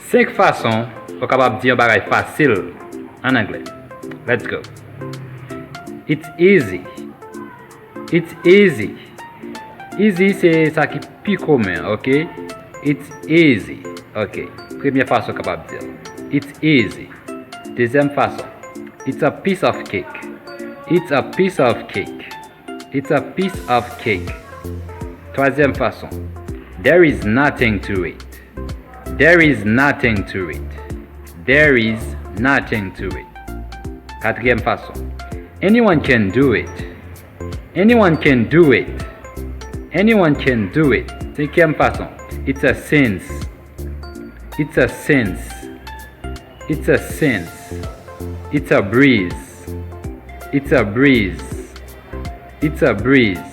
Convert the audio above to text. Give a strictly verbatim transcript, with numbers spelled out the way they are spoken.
Senk fason ou kapab di yon bagay fasil an anglè. Let's go. It's easy. It's easy. Easy se sa ki pi komen, ok? It's easy. Ok. Premye fason ou kapab di l. It's easy. Dezyèm fason. It's a piece of cake. It's a piece of cake. It's a piece of cake. Twazyèm fason. There is nothing to it. There is nothing to it. There is nothing to it. Katriyèm fason. Anyone can do it. Anyone can do it. Anyone can do it. Senkyèm fason. It's a sense. It's a sense. It's a sense. It's a breeze. It's a breeze. It's a breeze.